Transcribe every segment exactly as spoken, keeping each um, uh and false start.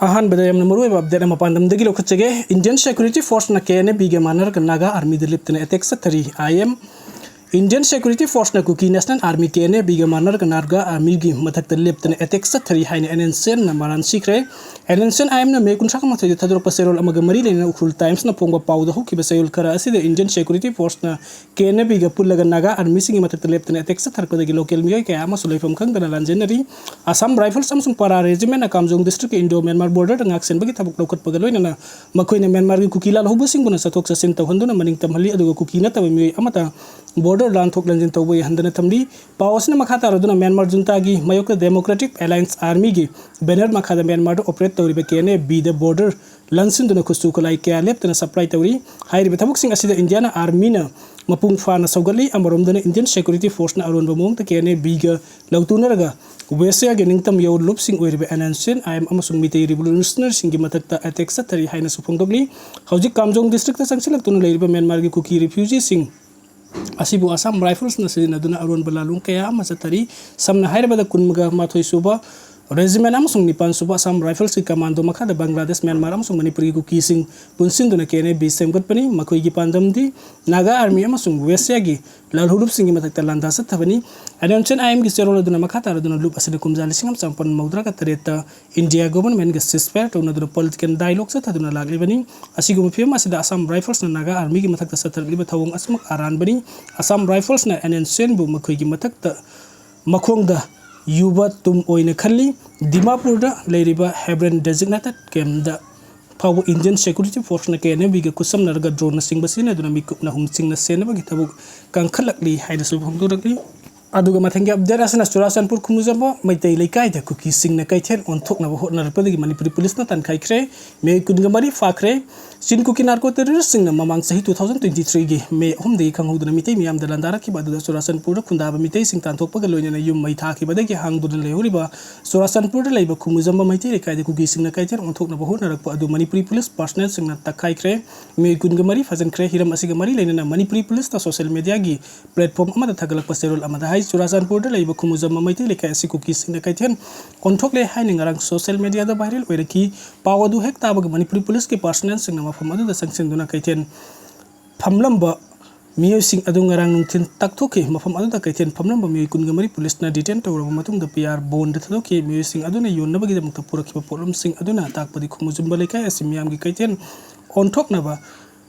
ꯑꯍꯥꯟꯕꯗ ꯌꯥꯝꯅ ꯃꯔꯨꯑꯣꯏꯕ ꯑꯞꯗꯦꯠ ꯑꯃ ꯄꯥꯟꯗꯝꯗꯒꯤ ꯂꯧꯈꯠꯆꯒꯦ꯫ Indian Security Forceꯅ KNABꯒ ꯃꯥꯟꯅꯔꯒ ꯅꯥꯒꯥ ꯑꯥꯔꯃꯤꯗ ꯂꯦꯞꯇꯅ ꯑꯦꯇꯦꯛ ꯆꯠꯊꯔꯤ꯫ I M Indian Security Forceꯅ Kuki National Army KNABꯒ ꯃꯥꯟꯅꯔꯒ ꯅꯥꯒꯥ ꯑꯥꯔꯃꯤꯒꯤ ꯃꯊꯛꯇ ꯂꯦꯞꯇꯅ ꯑꯦꯇꯦꯛ ꯆꯠꯊꯔꯤ ꯍꯥꯏꯅ NSCNꯅ ꯃꯔꯥꯟ ꯁꯤꯈ꯭ꯔꯦ꯫ NSCN IMꯅ ꯃꯦ ꯀꯨꯟꯊ꯭ꯔꯥ ꯃꯥꯊꯣꯏꯗ ꯊꯥꯗꯣꯔꯛꯄ ꯆꯦꯔꯣꯜ ꯑꯃꯒ ꯃꯔꯤ ꯂꯩꯅꯅ ꯎꯈ꯭ꯔꯨꯜ ꯇꯥꯏꯝꯁꯅ ꯐꯣꯡꯕ ꯄꯥꯎꯗ ꯍꯧꯈꯤꯕ ꯆꯌꯣꯜ ꯈꯔ ꯑꯁꯤꯗ Indian Security Forceꯅ KNABꯒ ꯄꯨꯜꯂꯒ ꯅꯥꯒꯥ ꯑꯥꯔꯃꯤꯁꯤꯡꯒꯤ ꯃꯊꯛꯇ ꯂꯦꯞꯇꯅ ꯑꯦꯇꯦꯛ ꯆꯠꯊꯔꯛꯄꯗꯒꯤ ꯂꯣꯀꯦꯜ ꯃꯤꯑꯣꯏ ꯀꯌꯥ ꯑꯃꯁꯨ ꯂꯩꯐꯝ ꯈꯪꯗꯅ ꯂꯥꯟꯖꯦꯟꯅꯔꯤ꯫ ꯑꯁꯥꯝ ꯔꯥꯏꯐꯜꯁ ꯑꯃꯁꯨꯡ ꯄꯥꯔꯥ ꯔꯦꯖꯤꯃꯦꯟꯅ ꯀꯥꯝꯖꯣꯡ ꯗꯤꯁꯇ꯭ꯔꯤꯛꯀꯤ ꯏꯟꯗꯣ ꯃ꯭ꯌꯥꯟꯃꯥꯔ ꯕꯣꯔꯗꯔꯗ ꯉꯥꯛꯁꯦꯟꯕꯒꯤ ꯊꯕꯛ ꯂꯧꯈꯠꯄꯒ ꯂꯣꯏꯅꯅ ꯃꯈꯣꯏꯅ ꯃ꯭ꯌꯥꯟꯃꯥꯔꯒꯤ ꯀꯨꯀꯤ ꯂꯥꯜꯍꯧꯕꯁꯤꯡꯕꯨꯅ ꯆꯠꯊꯣꯛ ꯆꯠꯁꯤꯟ ꯇꯧꯍꯟꯗꯨꯅ ꯃꯅꯤꯡ ꯇꯝꯍꯜꯂꯤ, ꯑꯗꯨꯒ ꯀꯨꯀꯤ ꯅꯠꯇꯕ ꯃꯤꯑꯣꯏ ꯑꯃꯠꯇ ꯕꯣꯔꯗꯔ ꯂꯥꯟꯊꯣꯛ ꯂꯥꯟꯖꯤꯟ ꯇꯧꯕ ꯌꯥꯍꯟꯗꯅ ꯊꯝꯂꯤ꯫ ꯄꯥꯎ ꯑꯁꯤꯅ ꯃꯈꯥ ꯇꯥꯔꯗꯨꯅ ꯃ꯭ꯌꯥꯟꯃꯥꯔ ꯖꯨꯟꯇꯥꯒꯤ ꯃꯥꯌꯣꯛꯇ ꯗꯦꯃꯣꯀ꯭ꯔꯦꯇꯤꯛ ꯑꯦꯂꯥꯏꯟꯁ ꯑꯥꯔꯃꯤꯒꯤ ꯕꯦꯅꯔ ꯃꯈꯥꯗ ꯃ꯭ꯌꯥꯟꯃꯥꯔꯗ ꯑꯣꯄꯔꯦꯠ ꯇꯧꯔꯤꯕ KNABꯗ ꯕꯣꯔꯗꯔ ꯂꯟꯁꯤꯟꯗꯨꯅ ꯈꯨꯠꯁꯨ ꯈꯨꯠꯂꯥꯏ ꯀꯌꯥ ꯂꯦꯞꯇꯅ ꯁꯄ꯭ꯂꯥꯏ ꯇꯧꯔꯤ꯫ ꯍꯥꯏꯔꯤꯕ ꯊꯕꯛꯁꯤꯡ ꯑꯁꯤꯗ ꯏꯟꯗꯤꯌꯥꯅ ꯑꯥꯔꯃꯤꯅ ꯃꯄꯨꯡ ꯐꯥꯅ ꯁꯧꯒꯠꯂꯤ꯫ ꯑꯃꯔꯣꯝꯗꯅ Indian Security Forceꯅ ꯑꯔꯣꯟꯕ ꯃꯑꯣꯡꯗ KNABꯒ ꯂꯧꯇꯨꯅꯔꯒ ꯋꯦꯁ ꯑꯦꯁꯤꯌꯥꯒꯤ ꯅꯤꯡꯇꯝ ꯌꯧ ꯂꯨꯞꯁꯤꯡ ꯑꯣꯏꯔꯤꯕ NSCN IM ꯑꯃꯁꯨꯡ ꯃꯤꯇꯩ ꯔꯤꯚꯣꯂꯨꯁꯅꯔꯤꯁꯤꯡꯒꯤ ꯃꯊꯛꯇ ꯑꯦꯇꯦꯛ ꯆꯠꯊꯔꯤ ꯍꯥꯏꯅꯁꯨ ꯐꯣꯡꯗꯣꯛꯂꯤ꯫ ꯍꯧꯖꯤꯛ ꯀꯥꯝꯖꯣꯡ ꯗꯤꯁꯇ꯭ꯔꯤꯛꯇ ꯆꯪꯁꯤꯜꯂꯛꯇꯨꯅ ꯂꯩꯔꯤꯕ ꯃ꯭ꯌꯥꯟꯃꯥꯔꯒꯤ ꯀꯨꯀꯤ ꯔꯤꯐ꯭ꯌꯨꯖꯤꯁꯤꯡ ꯑꯁꯤꯕꯨ ꯑꯁꯥꯝ ꯔꯥꯏꯐꯜꯁꯅ ꯁꯤꯖꯤꯟꯅꯗꯨꯅ ꯑꯔꯣꯟꯕ ꯂꯥꯂꯣꯡ ꯀꯌꯥ ꯑꯃ ꯆꯠꯊꯔꯤ꯫ ꯁꯝꯅ ꯍꯥꯏꯔꯕꯗ, ꯀꯨꯟꯃꯒ ꯃꯥꯊꯣꯏ ꯁꯨꯕ ꯔꯦꯖꯤꯃꯦꯟ ꯑꯃꯁꯨꯡ ꯅꯤꯄꯥꯟ ꯁꯨꯕ ꯑꯁꯥꯝ ꯔꯥꯏꯐꯜꯁꯀꯤ ꯀꯃꯥꯟꯗꯣ ꯃꯈꯥꯗ ꯕꯪꯒ꯭ꯂꯥꯗꯦꯁ, ꯃ꯭ꯌꯥꯟꯃꯥꯔ ꯑꯃꯁꯨꯡ ꯃꯅꯤꯄꯨꯔꯒꯤ ꯀꯨꯀꯤꯁꯤꯡ ꯄꯨꯟꯁꯤꯟꯗꯨꯅ KNAB ꯁꯦꯝꯒꯠꯄꯅꯤ꯫ ꯃꯈꯣꯏꯒꯤ ꯄꯥꯟꯗꯝꯗꯤ ꯅꯥꯒꯥ ꯑꯥꯔꯃꯤ ꯑꯃꯁꯨꯡ ꯋꯦꯁ ꯑꯦꯁꯤꯌꯥꯒꯤ ꯂꯥꯜꯍꯧꯂꯨꯞꯁꯤꯡꯒꯤ ꯃꯊꯛꯇ ꯂꯥꯟꯗꯥ ꯆꯠꯊꯕꯅꯤ꯫ NSCN IMꯒꯤ ꯆꯦꯔꯣꯜ ꯑꯗꯨꯅ ꯃꯈꯥ ꯇꯥꯔꯗꯨꯅ ꯂꯨꯞ ꯑꯁꯤꯅ ꯀꯨꯝꯖꯥ ꯂꯤꯁꯤꯡ ꯑꯃ ꯆꯃꯥꯄꯟ ꯃꯧꯗ꯭ꯔꯥꯒ ꯇꯔꯦꯠꯇ ꯏꯟꯗꯤꯌꯥ ꯒꯣꯚꯔꯟꯃꯦꯟꯒ ceasefire ꯇꯧꯅꯗꯨꯅ political dialogue ꯆꯠꯊꯗꯨꯅ ꯂꯥꯛꯂꯤꯕꯅꯤ꯫ ꯑꯁꯤꯒꯨꯝꯕ ꯐꯤꯕꯝ ꯑꯁꯤꯗ ꯑꯁꯥꯝ ꯔꯥꯏꯐꯜꯁꯅ ꯅꯥꯒꯥ ꯑꯥꯔꯃꯤꯒꯤ ꯃꯊꯛꯇ ꯆꯠꯊꯔꯛꯂꯤꯕ ꯊꯧꯑꯣꯡ ꯑꯁꯤꯃꯛ ꯑꯔꯥꯟꯕꯅꯤ꯫ ꯑꯁꯥꯝ ꯔꯥꯏꯐꯜꯁꯅ NSCNꯕꯨ ꯃꯈꯣꯏꯒꯤ ꯃꯊꯛꯇ ꯃꯈꯣꯡꯗ ꯌꯨꯕ ꯇꯨꯝ ꯑꯣꯏꯅ ꯈꯜꯂꯤ꯫ ꯗꯤꯃꯥꯄꯨꯔꯗ ꯂꯩꯔꯤꯕ ꯍꯦꯕ꯭ꯔꯦꯟ designated campꯗ ꯐꯥꯎꯕ Indian Security Forceꯅ KNABꯒ ꯈꯨꯠꯁꯝꯅꯔꯒ droneꯅ ꯆꯤꯡꯕ ꯁꯤꯖꯤꯟꯅꯗꯨꯅ ꯃꯤꯀꯨꯞ ꯅꯥꯍꯨꯝꯁꯤꯡꯅ ꯁꯦꯟꯅꯕꯒꯤ ꯊꯕꯛ ꯀꯟꯈꯠꯂꯛꯂꯤ ꯍꯥꯏꯅꯁꯨ ꯐꯣꯡꯗꯣꯔꯛꯂꯤ꯫ ꯑꯗꯨꯒ ꯃꯊꯪꯒꯤ ꯑꯞꯗꯦꯠ ꯑꯁꯤꯅ ꯆꯨꯔꯥꯆꯥꯟꯄꯨꯔ ꯈꯨꯃꯨꯖꯝꯕ ꯃꯩꯇꯩ ꯂꯩꯀꯥꯏꯗ ꯀꯨꯀꯤꯁꯤꯡꯅ ꯀꯩꯊꯦꯜ ꯑꯣꯟꯊꯣꯛꯅꯕ ꯍꯣꯠꯅꯔꯛꯄꯗꯒꯤ ꯃꯅꯤꯄꯨꯔꯤ ꯄꯨꯂꯤꯁꯅ ꯇꯥꯟꯈꯥꯏꯈ꯭ꯔꯦ꯫ ꯃꯤꯑꯣꯏ ꯀꯨꯟꯒ ꯃꯔꯤ ꯐꯥꯈ꯭ꯔꯦ꯫ ꯆꯤꯟ ꯀꯨꯀꯤ narco terroristꯁꯤꯡꯅ ꯃꯃꯥꯡ ꯆꯍꯤ two thousand twenty threeꯒꯤ ꯃꯦ ꯑꯍꯨꯝꯗꯒꯤ ꯈꯪꯍꯧꯗꯅ ꯃꯤꯇꯩ ꯃꯤꯌꯥꯝꯗ ꯂꯥꯟꯗꯥꯔꯛꯈꯤꯕ ꯑꯗꯨꯗ ꯆꯨꯔꯥꯆꯥꯟꯄꯨꯔꯗ ꯈꯨꯟꯗꯥꯕ ꯃꯤꯇꯩꯁꯤꯡ ꯇꯥꯟꯊꯣꯛꯄꯒ ꯂꯣꯏꯅꯅ ꯌꯨꯝ ꯃꯩ ꯊꯥꯈꯤꯕꯗꯒꯤ ꯍꯥꯡꯗꯨꯅ ꯂꯩꯍꯧꯔꯤꯕ ꯆꯨꯔꯥꯆꯥꯟꯄꯨꯔꯗ ꯂꯩꯕ ꯈꯨꯃꯨꯖꯝꯕ ꯃꯩꯇꯩ ꯂꯩꯀꯥꯏꯗ ꯀꯨꯀꯤꯁꯤꯡꯅ ꯀꯩꯊꯦꯜ ꯑꯣꯟꯊꯣꯛꯅꯕ ꯍꯣꯠꯅꯔꯛꯄ ꯑꯗꯨ ꯃꯅꯤꯄꯨꯔꯤ ꯄꯨꯂꯤꯁ personnelꯁꯤꯡꯅ ꯇꯛꯈꯥꯏꯈ꯭ꯔꯦ꯫ ꯃꯤꯑꯣꯏ ꯀꯨꯟꯒ ꯃꯔꯤ ꯐꯥꯖꯤꯟꯈ꯭ꯔꯦ꯫ ꯍꯤꯔꯝ ꯑꯁꯤꯒ ꯃꯔꯤ ꯂꯩꯅꯅ ꯃꯅꯤꯄꯨꯔꯤ ꯄꯨꯂꯤꯁꯅ social mediaꯒꯤ platform ꯑꯃꯗ ꯊꯥꯒꯠꯂꯛꯄ ꯆꯦꯔꯣꯜ ꯑꯃꯗ ꯍꯥꯏ, ꯆꯨꯔꯥꯆꯥꯟꯄꯨꯔꯗ ꯂꯩꯕ ꯈꯨꯃꯨꯖꯝꯕ ꯃꯩꯇꯩ ꯂꯩꯀꯥꯏ ꯑꯁꯤ ꯀꯨꯀꯤꯁꯤꯡꯅ ꯀꯩꯊꯦꯜ ꯑꯣꯟꯊꯣꯛꯂꯦ ꯍꯥꯏꯅ ꯉꯔꯥꯡ social media ꯗ viral ꯑꯣꯏꯔꯛꯈꯤ꯫ ꯄꯥꯎ ꯑꯗꯨ ꯍꯦꯛ ꯇꯥꯕꯒ ꯃꯅꯤꯄꯨꯔꯤ ꯄꯨꯂꯤꯁꯀꯤ personnel ꯁꯤꯡꯅ ꯃꯐꯝ ꯑꯗꯨꯗ ꯆꯪꯁꯤꯟꯗꯨꯅ ꯀꯩꯊꯦꯜ ꯐꯝꯂꯝꯕ ꯃꯤꯑꯣꯏꯁꯤꯡ ꯑꯗꯨ ꯉꯔꯥꯡ ꯅꯨꯡꯊꯤꯜ ꯇꯛꯊꯣꯛꯈꯤ꯫ ꯃꯐꯝ ꯑꯗꯨꯗ ꯀꯩꯊꯦꯜ ꯐꯝꯂꯝꯕ ꯃꯤꯑꯣꯏ ꯀꯨꯟꯒ ꯃꯔꯤ ꯄꯨꯂꯤꯁꯅ detain ꯇꯧꯔꯕ ꯃꯇꯨꯡꯗ ꯄꯤ ꯑꯥꯔ ꯕꯣꯟꯗ ꯊꯥꯗꯣꯛꯈꯤ꯫ ꯃꯤꯑꯣꯏꯁꯤꯡ ꯑꯗꯨꯅ ꯌꯣꯟꯅꯕꯒꯤꯗꯃꯛꯇ ꯄꯨꯔꯛꯈꯤꯕ ꯄꯣꯠꯂꯝꯁꯤꯡ ꯑꯗꯨꯅ ꯇꯥꯛꯄꯗꯤ ꯈꯨꯃꯨꯖꯨꯝꯕ ꯂꯩꯀꯥꯏ ꯑꯁꯤ ꯃꯤꯌꯥꯝꯒꯤ ꯀꯩꯊꯦꯜ ꯑꯣꯟꯊꯣꯛꯅꯕ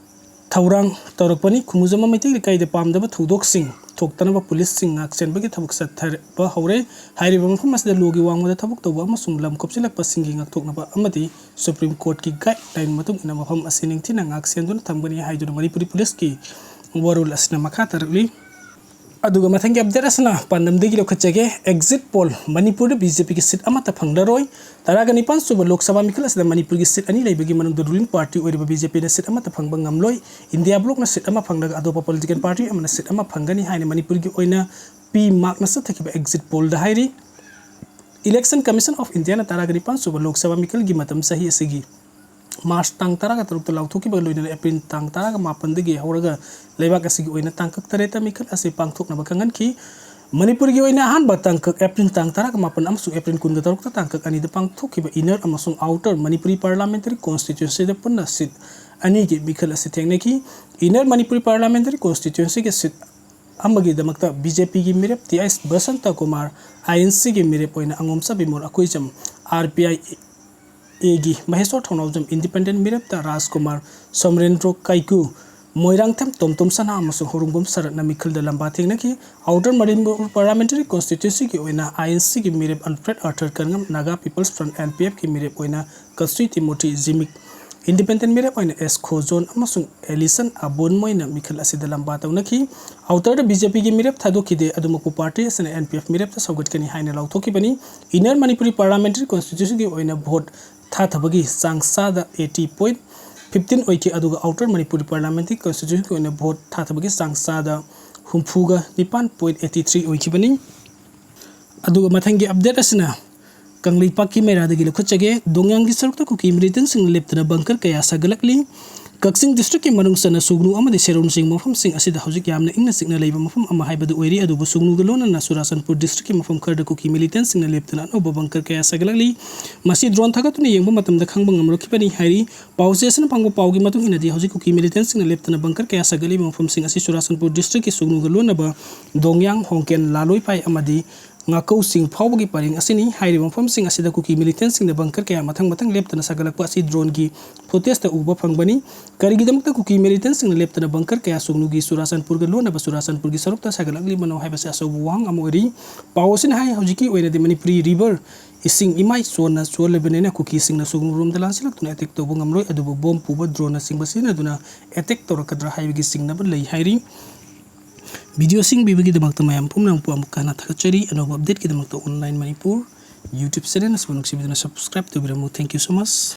ꯊꯧꯔꯥꯡ ꯇꯧꯔꯛꯄꯅꯤ꯫ ꯈꯨꯃꯨꯖꯝꯕ ꯃꯩꯇꯩ ꯂꯩꯀꯥꯏꯗ ꯄꯥꯝꯗꯕ ꯊꯧꯗꯣꯛꯁꯤꯡ ꯊꯣꯛꯇꯅꯕ ꯄꯨꯂꯤꯁꯁꯤꯡ ꯉꯥꯛ ꯁꯦꯟꯕꯒꯤ ꯊꯕꯛ ꯆꯠꯊꯕ ꯍꯧꯔꯦ꯫ ꯍꯥꯏꯔꯤꯕ ꯃꯐꯝ ꯑꯁꯤꯗ ꯂꯣꯒꯤ ꯋꯥꯡꯃꯗ ꯊꯕꯛ ꯇꯧꯕ ꯑꯃꯁꯨꯡ ꯂꯝ ꯀꯨꯞꯁꯤꯜꯂꯛꯄꯁꯤꯡꯒꯤ ꯉꯥꯛꯊꯣꯛꯅꯕ ꯑꯃꯗꯤ Supreme Court ꯀꯤ guideline ꯃꯇꯨꯡ ꯏꯟꯅ ꯃꯐꯝ ꯑꯁꯤ ꯅꯤꯡꯊꯤꯅ ꯉꯥꯛ ꯁꯦꯟꯗꯨꯅ ꯊꯝꯒꯅꯤ ꯍꯥꯏꯗꯨꯅ ꯃꯅꯤꯄꯨꯔꯤ ꯄꯨꯂꯤꯁꯀꯤ ꯋꯥꯔꯣꯜ ꯑꯁꯤꯅ ꯃꯈꯥ ꯇꯥꯔꯛꯂꯤ꯫ ꯑꯗꯨꯒ ꯃꯊꯪꯒꯤ update ꯑꯁꯤꯅ ꯄꯥꯟꯗꯝꯗꯒꯤ ꯂꯧꯈꯠꯆꯒꯦ꯫ Exit poll, ꯃꯅꯤꯄꯨꯔꯗ ꯕꯤ ꯖꯦ ꯄꯤꯒꯤ seat ꯑꯃꯠꯇ ꯐꯪꯂꯔꯣꯏ꯫ ꯇꯔꯥꯒ ꯅꯤꯄꯥꯟ ꯁꯨꯕ ꯂꯣꯛ ꯁꯚꯥ ꯃꯤꯈꯜ ꯑꯁꯤꯗ ꯃꯅꯤꯄꯨꯔꯒꯤ seat ꯑꯅꯤ ꯂꯩꯕꯒꯤ ꯃꯅꯨꯡꯗ ruling party ꯑꯣꯏꯔꯤꯕ ꯕꯤ ꯖꯦ ꯄꯤꯅ seat ꯑꯃꯠꯇ ꯐꯪꯕ ꯉꯝꯂꯣꯏ꯫ India bloc ꯅ seat ꯑꯃ ꯐꯪꯂꯒ ꯑꯇꯣꯞꯄ political party ꯑꯃꯅ seat ꯑꯃ ꯐꯪꯒꯅꯤ ꯍꯥꯏꯅ ꯃꯅꯤꯄꯨꯔꯒꯤ ꯑꯣꯏꯅ ꯄꯤ ꯃꯥꯔꯛꯅ ꯆꯠꯊꯈꯤꯕ exit poll ꯗ ꯍꯥꯏꯔꯤ꯫ Election Commission of India ꯅ ꯇꯔꯥꯒ ꯅꯤꯄꯥꯟ ꯁꯨꯕ ꯂꯣꯛ ꯁꯚꯥ ꯃꯤꯈꯜꯒꯤ ꯃꯇꯝ ꯆꯍꯤ ꯑꯁꯤꯒꯤ March ꯇꯥꯡ ꯇꯔꯥꯒ ꯇꯔꯨꯛꯇ ꯂꯥꯎꯊꯣꯛꯈꯤꯕꯒ ꯂꯣꯏꯅꯅ April ꯇꯥꯡ ꯇꯔꯥꯒ ꯃꯥꯄꯟꯗꯒꯤ ꯍꯧꯔꯒ ꯂꯩꯕꯥꯛ ꯑꯁꯤꯒꯤ ꯑꯣꯏꯅ ꯇꯥꯡꯀꯛ ꯇꯔꯦꯠꯇ ꯃꯤꯈꯜ ꯑꯁꯤ ꯄꯥꯡꯊꯣꯛꯅꯕ ꯈꯪꯍꯟꯈꯤ꯫ ꯃꯅꯤꯄꯨꯔꯒꯤ ꯑꯣꯏꯅ ꯑꯍꯥꯟꯕ ꯇꯥꯡꯀꯛ April ꯇꯥꯡ ꯇꯔꯥꯒ ꯃꯥꯄꯟ ꯑꯃꯁꯨꯡ April ꯀꯨꯟꯒ ꯇꯔꯨꯛꯇ ꯇꯥꯡꯀꯛ ꯑꯅꯤꯗ ꯄꯥꯡꯊꯣꯛꯈꯤꯕ Inner ꯑꯃꯁꯨꯡ Outer Manipuri Parliamentary Constituency ꯗ ꯄꯨꯟꯅ seat ꯑꯅꯤꯒꯤ ꯃꯤꯈꯜ ꯑꯁꯤ ꯊꯦꯡꯅꯈꯤ꯫ Inner Manipuri Parliamentary Constituency ꯒꯤ seat ꯑꯃꯒꯤꯗꯃꯛꯇ ꯕꯤ ꯖꯦ ꯄꯤꯒꯤ ꯃꯤꯔꯦꯞ T H Basanta Kumar, I N ꯁꯤꯒꯤ ꯃꯤꯔꯦꯞ ꯑꯣꯏꯅ ꯑꯉꯣꯝꯆꯥꯕꯤ ꯃꯣꯔ ꯑꯀꯨꯏꯖꯝ, ꯑꯥꯔ ꯄꯤ ꯑꯥꯏ ꯑꯦꯒꯤ ꯃꯍꯦꯁꯣꯔ ꯊꯧꯅꯥꯎꯖꯝ, independent ꯃꯤꯔꯦꯞꯇ ꯔꯥꯖꯀꯨꯃꯥꯔ, ꯁꯣꯃꯔꯦꯟꯗ꯭ꯔꯣ ꯀꯥꯏꯀꯨ, ꯃꯣꯏꯔꯥꯡꯊꯦꯝ ꯇꯣꯝꯇꯣꯝ ꯁꯅꯥ ꯑꯃꯁꯨꯡ ꯍꯧꯔꯨꯝꯕꯝ ꯁꯔꯠꯅ ꯃꯤꯈꯜꯗ ꯂꯝꯕꯥ ꯊꯦꯡꯅꯈꯤ꯫ Outer Manipur Parliamentary Constituency ꯒꯤ ꯑꯣꯏꯅ ꯑꯥꯏ ꯑꯦꯟ ꯁꯤꯒꯤ ꯃꯤꯔꯦꯞ Alfred Arthur Kanngam, Naga People's Front, N P F ꯀꯤ ꯃꯤꯔꯦꯞ ꯑꯣꯏꯅ ꯀꯁ꯭ꯔꯤ ꯇꯤꯃꯣꯊꯤ ꯖꯤꯃꯤꯛ, independent ꯃꯤꯔꯦꯞ ꯑꯣꯏꯅ ꯑꯦꯁ ꯈꯣꯖꯣꯟ ꯑꯃꯁꯨꯡ ꯑꯦꯂꯤꯁꯟ ꯑꯕꯣꯟ ꯃꯣꯏꯅ ꯃꯤꯈꯜ ꯑꯁꯤꯗ ꯂꯝꯕꯥ ꯇꯧꯅꯈꯤ꯫ Outer ꯗ ꯕꯤ ꯖꯦ ꯄꯤꯒꯤ ꯃꯤꯔꯦꯞ ꯊꯥꯗꯣꯛꯈꯤꯗꯦ꯫ ꯑꯗꯨꯃꯛꯄꯨ party ꯑꯁꯤꯅ ꯑꯦꯟ ꯄꯤ ꯑꯦꯐ ꯃꯤꯔꯦꯞꯇ ꯁꯧꯒꯠꯀꯅꯤ ꯍꯥꯏꯅ ꯂꯥꯎꯊꯣꯛꯈꯤꯕꯅꯤ꯫ Inner Manipuri Parliamentary Constituency ꯒꯤ ꯑꯣꯏꯅ vote ꯊꯥꯊꯕꯒꯤ ꯆꯥꯡ ꯆꯥꯗ eighty point fifteen ꯑꯣꯏꯈꯤ, ꯑꯗꯨꯒ Outer Manipuri Parliamentary Constituency ꯒꯤ ꯑꯣꯏꯅ vote ꯊꯥꯊꯕꯒꯤ ꯆꯥꯡ ꯆꯥꯗ ꯍꯨꯝꯐꯨꯒ ꯅꯤꯄꯥꯟ point eighty three ꯑꯣꯏꯈꯤꯕꯅꯤ꯫ ꯑꯗꯨꯒ ꯃꯊꯪꯒꯤ update ꯑꯁꯤꯅ ꯀꯪꯂꯩꯄꯥꯛꯀꯤ ꯃꯩꯔꯥꯗꯒꯤ ꯂꯧꯈꯠꯆꯒꯦ꯫ ꯗꯣꯡꯌꯥꯡꯒꯤ ꯁꯔꯨꯛꯇ ꯀꯨꯀꯤ militant ꯁꯤꯡꯅ ꯂꯦꯞꯇꯅ bunker ꯀꯌꯥ ꯁꯥꯒꯠꯂꯛꯂꯤ꯫ ꯀꯛꯆꯤꯡ ꯗꯤꯁꯇ꯭ꯔꯤꯛꯀꯤ ꯃꯅꯨꯡ ꯆꯟꯅ ꯁꯨꯒꯅꯨ ꯑꯃꯗꯤ ꯁꯦꯔꯧꯅꯆꯤꯡꯕ ꯃꯐꯝꯁꯤꯡ ꯑꯁꯤꯗ ꯍꯧꯖꯤꯛ ꯌꯥꯝꯅ ꯏꯪꯅ ꯆꯤꯛꯅ ꯂꯩꯕ ꯃꯐꯝ ꯑꯃ ꯍꯥꯏꯕꯗꯨ ꯑꯣꯏꯔꯤ꯫ ꯑꯗꯨꯕꯨ ꯁꯨꯒꯅꯨꯒ ꯂꯣꯏꯅꯅ ꯆꯨꯔꯥꯆꯥꯟꯄꯨꯔ ꯗꯤꯁꯇ꯭ꯔꯤꯛꯀꯤ ꯃꯐꯝ ꯈꯔꯗ ꯀꯨꯀꯤ ꯃꯤꯂꯤꯇꯦꯟꯁꯤꯡꯅ ꯂꯦꯞꯇꯅ ꯑꯅꯧꯕ ꯕꯪꯀꯔ ꯀꯌꯥ ꯁꯥꯒꯠꯂꯛꯂꯤ꯫ ꯃꯁꯤ ꯗ꯭ꯔꯣꯟ ꯊꯥꯒꯠꯇꯨꯅ ꯌꯦꯡꯕ ꯃꯇꯝꯗ ꯈꯪꯕ ꯉꯝꯂꯛꯈꯤꯕꯅꯤ ꯍꯥꯏꯔꯤ꯫ ꯄꯥꯎꯆꯦ ꯑꯁꯤꯅ ꯐꯪꯕ ꯄꯥꯎꯒꯤ ꯃꯇꯨꯡ ꯏꯟꯅꯗꯤ ꯍꯧꯖꯤꯛ ꯀꯨꯀꯤ ꯃꯤꯂꯤꯇꯦꯟꯁꯤꯡꯅ ꯂꯦꯞꯇꯅ ꯕꯪꯀꯔ ꯀꯌꯥ ꯁꯥꯒꯠꯂꯤꯕ ꯃꯐꯝꯁꯤꯡ ꯑꯁꯤ ꯆꯨꯔꯥꯆꯥꯟꯄꯨꯔ ꯗꯤꯁꯇ꯭ꯔꯤꯛꯀꯤ ꯁꯨꯒꯅꯨꯒ ꯂꯣꯟꯅꯕ ꯗꯣꯡꯌꯥꯡ, ꯍꯣꯡꯀꯦꯟ, ꯂꯥꯂꯣꯏꯄꯥꯏ ꯑꯃꯗꯤ ꯉꯥꯀꯧꯁꯤꯡ ꯐꯥꯎꯕꯒꯤ ꯄꯔꯦꯡ ꯑꯁꯤꯅꯤ꯫ ꯍꯥꯏꯔꯤꯕ ꯃꯐꯝꯁꯤꯡ ꯑꯁꯤꯗ ꯀꯨꯀꯤ ꯃꯤꯂꯤꯇꯦꯟꯁꯤꯡꯅ ꯕꯪꯀꯔ ꯀꯌꯥ ꯃꯊꯪ ꯃꯊꯪ ꯂꯦꯞꯇꯅ ꯁꯥꯒꯠꯂꯛꯄ ꯑꯁꯤ ꯗ꯭ꯔꯣꯟꯒꯤ ꯐꯨꯇꯦꯖꯇ ꯎꯕ ꯐꯪꯕꯅꯤ꯫ ꯀꯔꯤꯒꯤꯗꯃꯛꯇ ꯀꯨꯀꯤ ꯃꯤꯂꯤꯇꯦꯟꯁꯤꯡꯅ ꯂꯦꯞꯇꯅ ꯕꯪꯀꯔ ꯀꯌꯥ ꯁꯨꯒꯅꯨꯒꯤ ꯆꯨꯔꯥꯆꯥꯟꯄꯨꯔꯒ ꯂꯣꯟꯅꯕ ꯆꯨꯔꯥꯆꯥꯟꯄꯨꯔꯒꯤ ꯁꯔꯨꯛꯇ ꯁꯥꯒꯠꯂꯛꯂꯤꯕꯅꯣ ꯍꯥꯏꯕꯁꯤ ꯑꯆꯧꯕ ꯋꯥꯍꯪ ꯑꯃ ꯑꯣꯏꯔꯤ꯫ ꯄꯥꯎ ꯑꯁꯤꯅ ꯍꯥꯏ, ꯍꯧꯖꯤꯛꯀꯤ ꯑꯣꯏꯅꯗꯤ ꯃꯅꯤꯄꯨꯔꯤ ꯔꯤꯚꯔ, ꯏꯁꯤꯡ ꯏꯃꯥꯏ ꯆꯣꯟꯅ ꯆꯣꯜꯂꯤꯕꯅꯤꯅ ꯀꯨꯀꯤꯁꯤꯡꯅ ꯁꯨꯒꯅꯨꯔꯣꯝꯗ ꯂꯥꯟꯁꯤꯜꯂꯛꯇꯨꯅ ꯑꯦꯇꯦꯛ ꯇꯧꯕ ꯉꯝꯂꯣꯏ꯫ ꯑꯗꯨꯕꯨ ꯕꯣꯝ ꯄꯨꯕ ꯗ꯭ꯔꯣꯟꯅꯆꯤꯡꯕ ꯁꯤꯖꯤꯟꯅꯗꯨꯅ ꯑꯦꯇꯦꯛ ꯇꯧꯔꯛꯀꯗ꯭ꯔꯥ ꯍꯥꯏꯕꯒꯤ ꯆꯤꯡꯅꯕ ꯂꯩ ꯍꯥꯏꯔꯤ꯫ ꯚꯤꯗꯤꯑꯣ ꯁꯤꯡꯕꯤꯕꯒꯤꯗꯃꯛꯇ ꯃꯌꯥꯝ ꯄꯨꯝꯅꯃꯛꯄꯨ ꯑꯃꯨꯛꯀ ꯍꯟꯅ ꯊꯥꯒꯠꯆꯔꯤ꯫ ꯑꯅꯧꯕ ꯑꯞꯗꯦꯠꯀꯤꯗꯃꯛꯇ ꯑꯣꯟꯂꯥꯏꯟ ꯃꯅꯤꯄꯨꯔ YouTube ꯆꯦꯅꯦꯜ ꯑꯁꯤꯕꯨ ꯅꯨꯡꯁꯤꯕꯤꯗꯨꯅ subscribe ꯇꯧꯕꯤꯔꯝꯃꯨ꯫ Thank you so much꯫